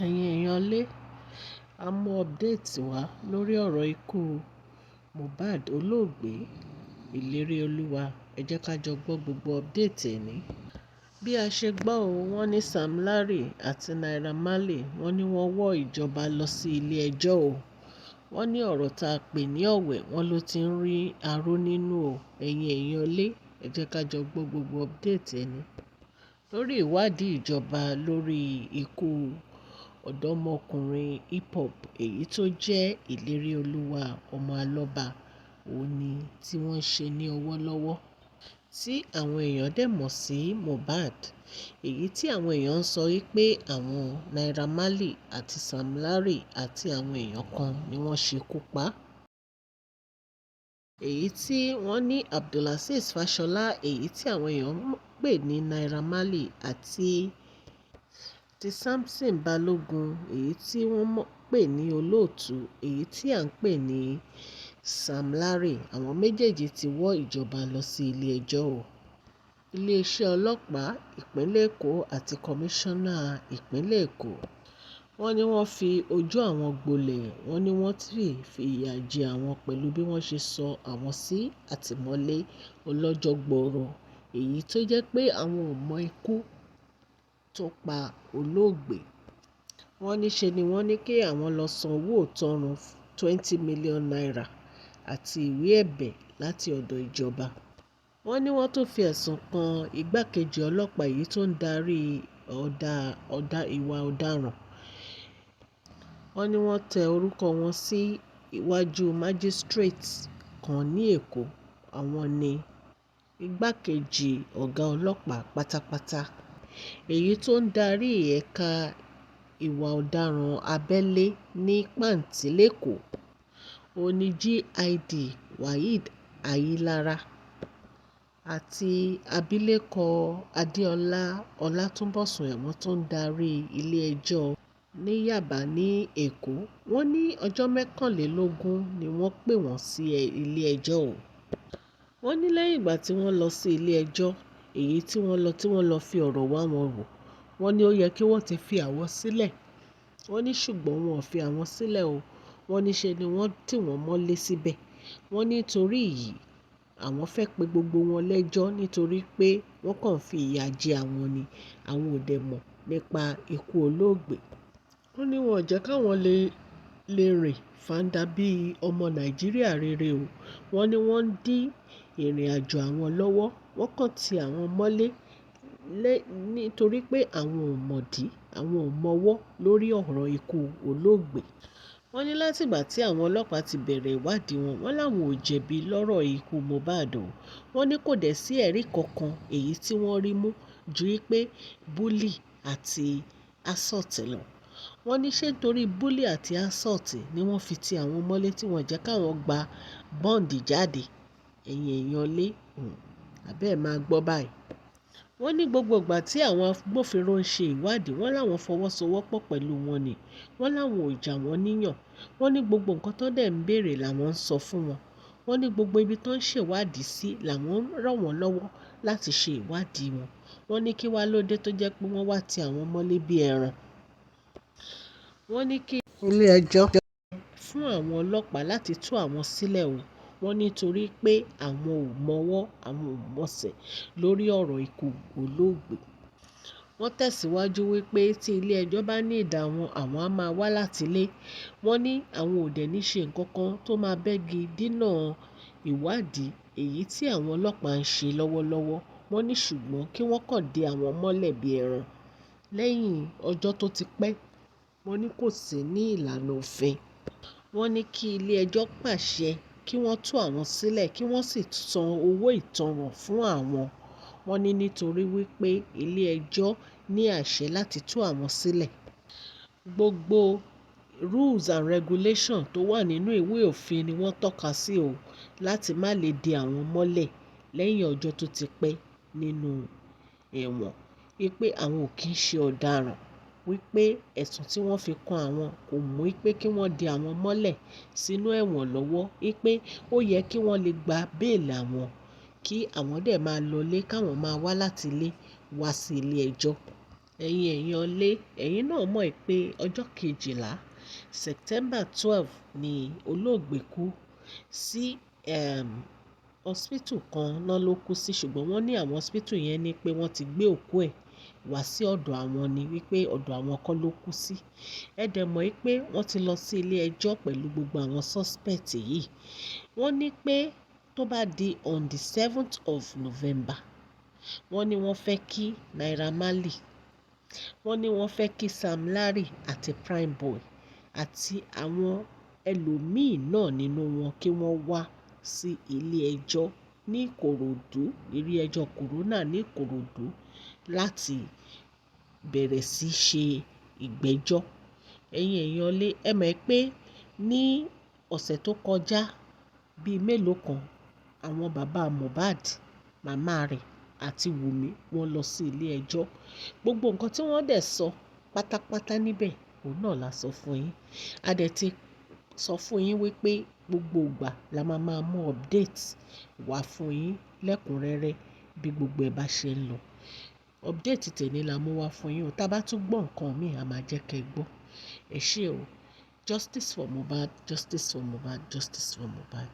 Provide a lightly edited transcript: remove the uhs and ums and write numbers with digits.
Ẹ̀yin èèyàn lé, a mú update wá lórí ọ̀rọ̀ ikú Mohbad, olóògbé Ìléríolúwà. Ẹ jẹ́ ká jọ gbọ́ gbogbo update ẹni. Bí a ṣe gbọ́ o, wọ́n ní Sam Larry àti Naira Marley, wọ́n ní wọ́n wọ́ ìjọba lọ sí ilé ẹjọ́ o. Wọ́n ní ọ̀rọ̀ tá a pè ní ọ̀wẹ̀, wọ́n ló ti ń rí aró nínú o. Ẹ̀yin èèyàn lé, ẹ jẹ́ ká jọ gbọ́ gbogbo update ẹni. Lórí ìwádìí ìjọba lórí ikú ọ̀dọ́mọkùnrin hip hop èyí tó jẹ́ Ìléríolúwà ọmọ Alọ́ba, òun ni tí wọ́n ń ṣe ní ọwọ́ lọ́wọ́, tí àwọn èèyàn dẹ̀ mọ̀ sí Mohbad, èyí tí àwọn èèyàn ń sọ wípé àwọn Naira Marley àti Sam Larry àti àwọn èèyàn kan ni wọ́n ṣekú pa. Èyí tí wọ́n ní Abdulazeez Fashola, èyí tí àwọn èèyàn ń pè ní Naira Marley, àti ti Samson Balogun, èyí tí wọ́n pè ní Olóòtú, èyí tí à ń pè ní Sam Larry, àwọn méjèèjì ti wọ́ ìjọba lọ sí ilé ẹjọ́ o. Iléeṣẹ́ ọlọ́pàá ìpínlẹ̀ Èkó àti kọmíṣánná ìpínlẹ̀ Èkó, wọ́n ní wọ́n fi ojú àwọn gbolẹ̀, wọ́n ní wọ́n sì fi ìyà jẹ àwọn pẹ̀lú bí wọ́n ṣe sọ àwọn sí àtìmọ́lé ọlọ́jọ́ gbọọrọ, èyí tó jẹ́ pé àwọn ò mọ ikú tó pa olóògbé. Wọ́n ní ṣe ni wọ́n ní kí àwọn lọ san owó ìtanràn ₦20 million àti ìwé ẹ̀bẹ̀ láti ọ̀dọ̀ ìjọba. Wọ́n ní wọ́n tún fi ẹ̀sùn kan igbákejì ọlọ́pàá èyí tó ń darí ọ̀dà ìwà ọ̀daràn. Wọ́n ní wọ́n tẹ orúkọ wọn sí iwájú májísrèètì kan ní Èkó. Àwọn ní igbákejì ọ̀gá ọlọ́pàá pátápátá èyí tó ń darí ẹ̀ka ìwà ọ̀daràn abẹ́lé ní Pàǹtí lẹ́kọ̀ọ́, òun ní GID Waheed Ayilara àti abilékọ Adéọlá Ọlátúnbọ̀sún, ẹ̀wọ̀n tó ń darí ilé-ẹjọ́ ní Yaba ní Èkó. Wọ́n ní ọjọ́ 21 ni wọ́n pè wọ́n sí ilé-ẹjọ́ o. Wọ́n ní lẹ́yìn ìgbà tí wọ́n lọ sí ilé-ẹjọ́, èyí tí wọ́n lọ, tí wọ́n lọ fi ọ̀rọ̀ wá wọn wò, wọ́n ní ó yẹ kí wọ́n ti fi àwọn sílẹ̀. Wọ́n ní ṣùgbọ́n wọn ò fi àwọn sílẹ̀ o. Wọ́n ní ṣe ni wọ́n tì wọ́n mọ́lé síbẹ̀. Wọ́n ní torí yìí, àwọn fẹ́ pe gbogbo wọn lẹ́jọ́ nítorí pé wọ́n kàn fi ìyà jẹ àwọn ni. Àwọn ò dẹ̀ mọ̀ nípa ikú olóògbé. Wọ́n ní wọn ò jẹ́ káwọn lè rìn fàǹdà bí ọmọ Nàìjíríà rere o. Wọ́n ní wọ́n ń dí ìrìnàjò àwọn lọ́wọ́. Wọ́n kàn ti àwọn mọ́lé nítorí pé àwọn ò mọ̀dí, àwọn ò mọwọ́ lórí ọ̀rọ̀ ikú olóògbé. Wọ́n ní látìgbà tí àwọn ọlọ́pàá ti bẹ̀rẹ̀ ìwádìí wọn, wọ́n láwọn ò jẹ̀bi lọ́rọ̀ ikú Mohbad o. Wọ́n ní kò dẹ̀ sí ẹ̀rí kankan èyí tí wọ́n rí mú ju wípé bully àti assault lọ. Wọ́n ní ṣé nítorí bully àti assault ni wọ́n fi ti àwọn mọ́lé tí wọ́n jẹ́ káwọn gba bond jáde? Ẹ̀yin èèyàn lé, àbí ẹ máa gbọ́ báyìí. Wọ́n ní gbogbo ìgbà tí àwọn agbófinró ń ṣe ìwádìí, wọ́n láwọn fọwọ́sowọ́pọ̀ pẹ̀lú wọn ni. Wọ́n láwọn ò jà wọ́n níyàn. Wọ́n ní gbogbo nǹkan tó dẹ̀ ń béèrè làwọn ń sọ fún wọn. Wọ́n ní gbogbo ibi tó ń ṣèwádìí sí làwọn ń ràn wọ́n lọ́wọ́ láti ṣe ìwádìí wọn. Wọ́n ní kí wá lóde tó jẹ́ pé wọ́n wá ti àwọn mọ́lé bí ẹran. Wọ́n ní kí ilé ẹjọ́ fún àwọn ọlọ́pàá láti tú àwọn sílẹ̀ o. Wọ́n ní torí pé àwọn ò mọwọ́, àwọn ò mọsẹ̀ lórí ọ̀rọ̀ ikú olóògbé. Wọ́n tẹ̀síwájú wípé tí ilé ẹjọ́ bá ní ìdá wọn, àwọn á máa wá láti ilé. Wọ́n ní àwọn ò dẹ̀ ní ṣe nǹkan kan tó máa bẹ́gi dínà ìwádìí èyí tí àwọn ọlọ́pàá ń ṣe lọ́wọ́lọ́wọ́. Wọ́n ní ṣùgbọ́n kí wọ́n kàn dé àwọn mọ́lẹ̀ bí ẹran lẹ́yìn ọjọ́ tó ti pẹ́. Wọ́n ní kò sí ní ìlànà òfin. Wọ́n ní kí ilé ẹjọ́ pàṣẹ kí wọ́n tú àwọn sílẹ̀, kí wọ́n sì san owó ìtanràn fún àwọn. Wọ́n ní nítorí wípé ilé ẹjọ́ ní àṣẹ láti tú àwọn sílẹ̀. Gbogbo rules and regulation tó wà nínú ìwé òfin ni wọ́n tọ́ka sí o láti má lè de àwọn mọ́lẹ̀ lẹ́yìn ọjọ́ tó ti pẹ́ nínú ẹ̀wọ̀n. Wípé àwọn ò kí ń ṣe ọ̀daràn, wípé ẹ̀sùn tí wọ́n fi kan àwọn kò mú wípé kí wọ́n de àwọn mọ́lẹ̀ sínú ẹ̀wọ̀n lọ́wọ́, wípé ó yẹ kí wọ́n lè gba bail àwọn, kí àwọn dẹ̀ máa lọlé, káwọn máa wá láti ilé wá sí ilé ẹjọ́. Ẹ̀yin èèyàn lé, ẹ̀yin náà mọ̀ pé ọjọ́ 12, September 12 ni olóògbé kú sí hospital kan náà ló kú sí, ṣùgbọ́n wọ́n ní àwọn hospital yẹn ní pé wọ́n ti gbé òkú ẹ̀ wá sí ọ̀dọ̀ àwọn ni, wípé ọ̀dọ̀ àwọn kọ́ ló kú sí. Ẹ dẹ̀ mọ̀ pé wọ́n ti lọ sí ilé ẹjọ́ pẹ̀lú gbogbo àwọn suspect yìí. Wọ́n ní pé tó bá di on the 7th of November, wọ́n ní wọ́n fẹ́ kí Naira Marley, wọ́n ní wọ́n fẹ́ kí Sam Larry àti Primeboy àti àwọn ẹlòmíì náà nínú wọn kí wọ́n wá sí ilé ẹjọ́ ní Ìkòròdú, ilé ẹjọ́ Coroner ní Ìkòròdú, láti bẹ̀rẹ̀ sí ṣe ìgbẹ́jọ́. Ẹ̀yin èèyàn lé, ẹ mọ̀ pé ní ọ̀sẹ̀ tó kọjá bíi mélòó kan, àwọn bàbá Mohbad, màmá rẹ̀ àti Wunmi, wọ́n lọ sí ilé ẹjọ́. Gbogbo nǹkan tí wọ́n dẹ̀ sọ pátápátá níbẹ̀, òun náà la sọ fún yín. A dẹ̀ ti sọ fún yín wípé gbogbo ìgbà la máa máa mú update wá fún yín lẹ́kùnrẹ́rẹ́ bí gbogbo ẹ̀ bá ṣe ń lọ. Update tèmi la mú wá fún yín o. Tá bá tún gbọ́ nǹkan mi, a máa jẹ́ kí ẹ gbọ́. Ẹ ṣé o. Justice for Mohbad, justice for Mohbad, justice for Mohbad.